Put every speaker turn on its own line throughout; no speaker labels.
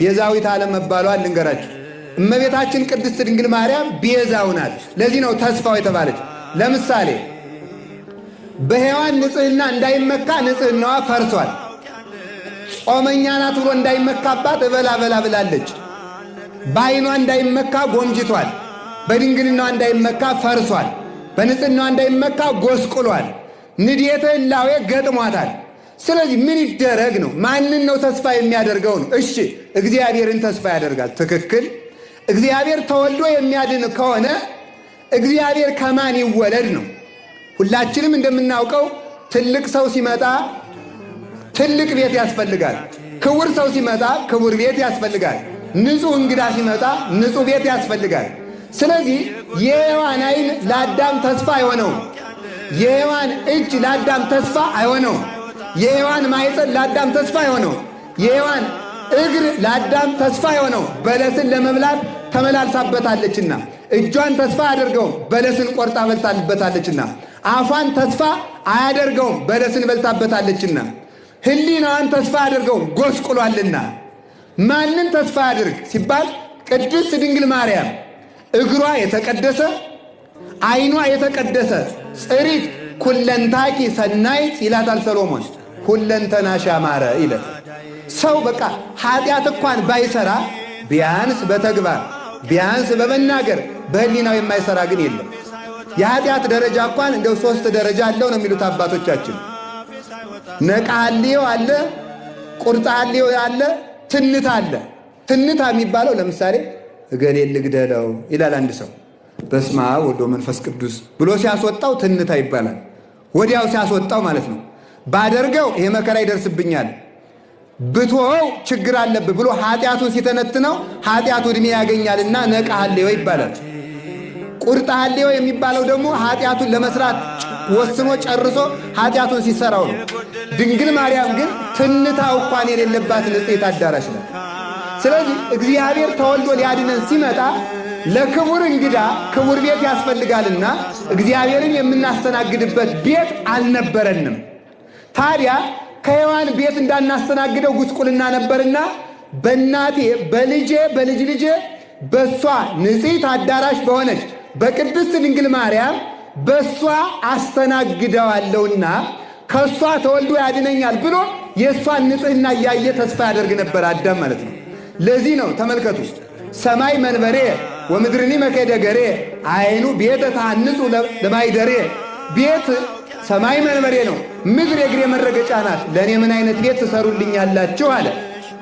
ቤዛዊት ዓለም መባሏን ልንገራችሁ። እመቤታችን ቅድስት ድንግል ማርያም ቤዛው ናት። ለዚህ ነው ተስፋው የተባለች። ለምሳሌ በሔዋን ንጽሕና እንዳይመካ ንጽሕናዋ ፈርሷል። ጾመኛ ናት ብሎ እንዳይመካባት እበላ በላ ብላለች። በዓይኗ እንዳይመካ ጎምጅቷል። በድንግልናዋ እንዳይመካ ፈርሷል። በንጽሕናዋ እንዳይመካ ጎስቁሏል። ንዴተ ሕላዌ ገጥሟታል። ስለዚህ ምን ይደረግ ነው? ማንን ነው ተስፋ የሚያደርገው ነው? እሺ እግዚአብሔርን ተስፋ ያደርጋል። ትክክል። እግዚአብሔር ተወልዶ የሚያድን ከሆነ እግዚአብሔር ከማን ይወለድ ነው? ሁላችንም እንደምናውቀው ትልቅ ሰው ሲመጣ ትልቅ ቤት ያስፈልጋል። ክቡር ሰው ሲመጣ ክቡር ቤት ያስፈልጋል። ንጹሕ እንግዳ ሲመጣ ንጹሕ ቤት ያስፈልጋል። ስለዚህ የሔዋን ዓይን ለአዳም ተስፋ አይሆነውም። የሔዋን እጅ ለአዳም ተስፋ አይሆነውም። የሔዋን ማኅፀን ለአዳም ተስፋ አይሆነውም። የሔዋን እግር ለአዳም ተስፋ አይሆነውም። በለስን ለመብላት ተመላልሳበታለችና፣ እጇን ተስፋ አያደርገውም። በለስን ቆርጣ በልታበታለችና፣ አፏን ተስፋ አያደርገውም። በለስን በልታበታለችና፣ ሕሊናዋን ተስፋ አያደርገውም፣ ጎስቁሏልና። ማንን ተስፋ ያድርግ ሲባል ቅድስት ድንግል ማርያም እግሯ የተቀደሰ ዓይኗ የተቀደሰ ጽሪት ኩለንታኪ ሰናይት ይላታል ሰሎሞን። ሁለንተናሽ ያማረ ይላል። ሰው በቃ ኃጢአት እንኳን ባይሰራ ቢያንስ በተግባር ቢያንስ በመናገር በሕሊናው የማይሰራ ግን የለም። የኃጢአት ደረጃ እንኳን እንደው 3 ደረጃ አለው ነው የሚሉት አባቶቻችን። ነቃ ሐልዮ አለ፣ ቁርጣ ሐልዮ አለ፣ ትንታ አለ። ትንታ የሚባለው ለምሳሌ እገሌን ልግደለው ይላል አንድ ሰው። በስመ አብ ወወልድ ወመንፈስ ቅዱስ ብሎ ሲያስወጣው ትንታ ይባላል። ወዲያው ሲያስወጣው ማለት ነው። ባደርገው ይሄ መከራ ይደርስብኛል፣ ብትወው ችግር አለብህ ብሎ ኃጢአቱን ሲተነትነው ኃጢአቱ ዕድሜ ያገኛልና ነቃ ሐልዮ ይባላል። ቁርጣ ሐልዮ የሚባለው ደግሞ ኃጢአቱን ለመስራት ወስኖ ጨርሶ ኃጢአቱን ሲሰራው ነው። ድንግል ማርያም ግን ትንታው እንኳን የሌለባት ንጽሕት አዳራሽ ናት። ስለዚህ እግዚአብሔር ተወልዶ ሊያድነን ሲመጣ ለክቡር እንግዳ ክቡር ቤት ያስፈልጋልና እግዚአብሔርን የምናስተናግድበት ቤት አልነበረንም። ታዲያ ከሔዋን ቤት እንዳናስተናግደው ጉስቁልና ነበርና በእናቴ በልጄ በልጅ ልጄ በሷ ንጽሕት አዳራሽ በሆነች በቅድስት ድንግል ማርያም በሷ አስተናግደዋለሁና ከሷ ተወልዶ ያድነኛል ብሎ የሷን ንጽሕና እያየ ተስፋ ያደርግ ነበር አዳም ማለት ነው። ለዚህ ነው ተመልከቱ፣ ሰማይ መንበሬ ወምድርኒ መከደገሬ አይኑ ቤተ ታንጹ ለማይደሬ። ቤት ሰማይ መንበሬ ነው፣ ምድር የእግሬ መረገጫ ናት። ለእኔ ምን አይነት ቤት ትሰሩልኛላችሁ አለ።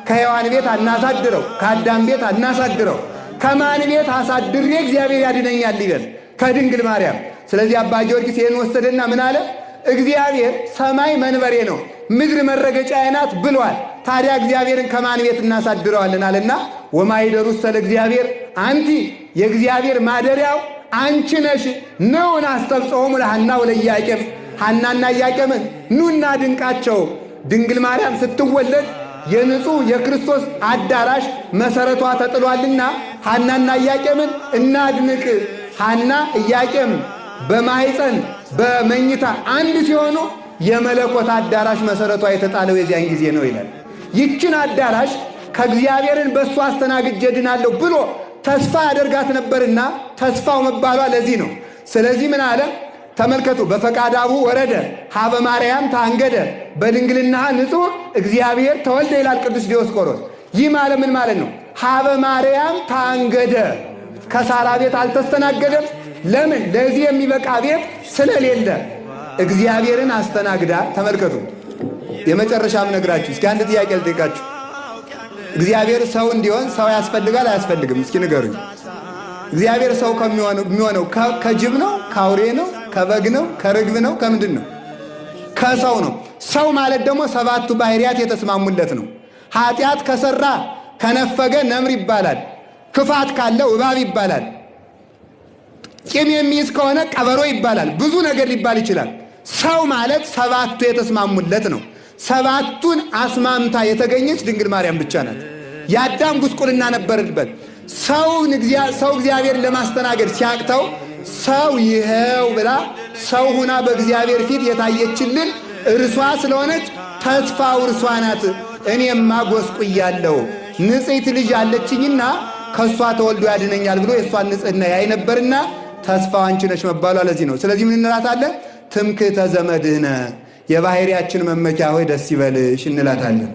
ከሔዋን ቤት አናሳድረው፣ ከአዳም ቤት አናሳድረው፣ ከማን ቤት አሳድሬ እግዚአብሔር ያድነኛል ይበል? ከድንግል ማርያም። ስለዚህ አባ ጊዮርጊስ ይህን ወሰደና ምን አለ? እግዚአብሔር ሰማይ መንበሬ ነው፣ ምድር መረገጫዬ ናት ብሏል። ታዲያ እግዚአብሔርን ከማን ቤት እናሳድረዋለን አለና ወማይደሩ ሰለ እግዚአብሔር አንቲ፣ የእግዚአብሔር ማደሪያው አንቺ ነሽ። ነውን አስተብጽሖሙ ለሐና ወለኢያቄም፣ ሐናና ኢያቄምን ኑና ድንቃቸው። ድንግል ማርያም ስትወለድ የንጹሕ የክርስቶስ አዳራሽ መሰረቷ ተጥሏልና ሐናና ኢያቄምን እናድንቅ። ሐና ኢያቄም በማኅፀን በመኝታ አንድ ሲሆኑ የመለኮት አዳራሽ መሰረቷ የተጣለው የዚያን ጊዜ ነው ይላል። ይችን አዳራሽ ከእግዚአብሔርን በእሱ አስተናግጄ ድናለሁ ብሎ ተስፋ ያደርጋት ነበርና ተስፋው መባሏ ለዚህ ነው። ስለዚህ ምን አለ? ተመልከቱ፣ በፈቃድ አቡ ወረደ ሀበ ማርያም ታንገደ በድንግልና ንጹሕ እግዚአብሔር ተወልደ ይላል ቅዱስ ዲዮስቆሮስ። ይህ ማለት ምን ማለት ነው? ሀበ ማርያም ታንገደ፣ ከሳራ ቤት አልተስተናገደም። ለምን? ለዚህ የሚበቃ ቤት ስለሌለ እግዚአብሔርን አስተናግዳ። ተመልከቱ፣ የመጨረሻም ነግራችሁ እስኪ አንድ ጥያቄ ልጠይቃችሁ። እግዚአብሔር ሰው እንዲሆን ሰው ያስፈልጋል አያስፈልግም? እስኪ ንገሩኝ። እግዚአብሔር ሰው ከሚሆነው ከጅብ ነው? ከአውሬ ነው? ከበግ ነው? ከርግብ ነው? ከምንድን ነው? ከሰው ነው። ሰው ማለት ደግሞ 7ቱ ባህሪያት የተስማሙለት ነው። ኃጢአት ከሰራ ከነፈገ ነምር ይባላል። ክፋት ካለው እባብ ይባላል። ቂም የሚይዝ ከሆነ ቀበሮ ይባላል። ብዙ ነገር ሊባል ይችላል። ሰው ማለት 7ቱ የተስማሙለት ነው። 7ቱን አስማምታ የተገኘች ድንግል ማርያም ብቻ ናት። የአዳም ጉስቁልና ነበርበት። ሰው እግዚአብሔርን ለማስተናገድ ሲያቅተው ሰው ይሄው ብላ ሰው ሁና በእግዚአብሔር ፊት የታየችልን እርሷ ስለሆነች ተስፋው እርሷ ናት። እኔማ ጎስቁያለሁ፣ ንጽሕት ልጅ አለችኝና ከእሷ ተወልዶ ያድነኛል ብሎ የእሷን ንጽሕና ያይ ነበርና ተስፋው አንቺ ነሽ መባሏ ለዚህ ነው። ስለዚህ ምን እንላታለን? ትምክህተ ዘመድህነ፣ የባሕርያችን መመኪያ ሆይ ደስ ይበልሽ እንላታለን።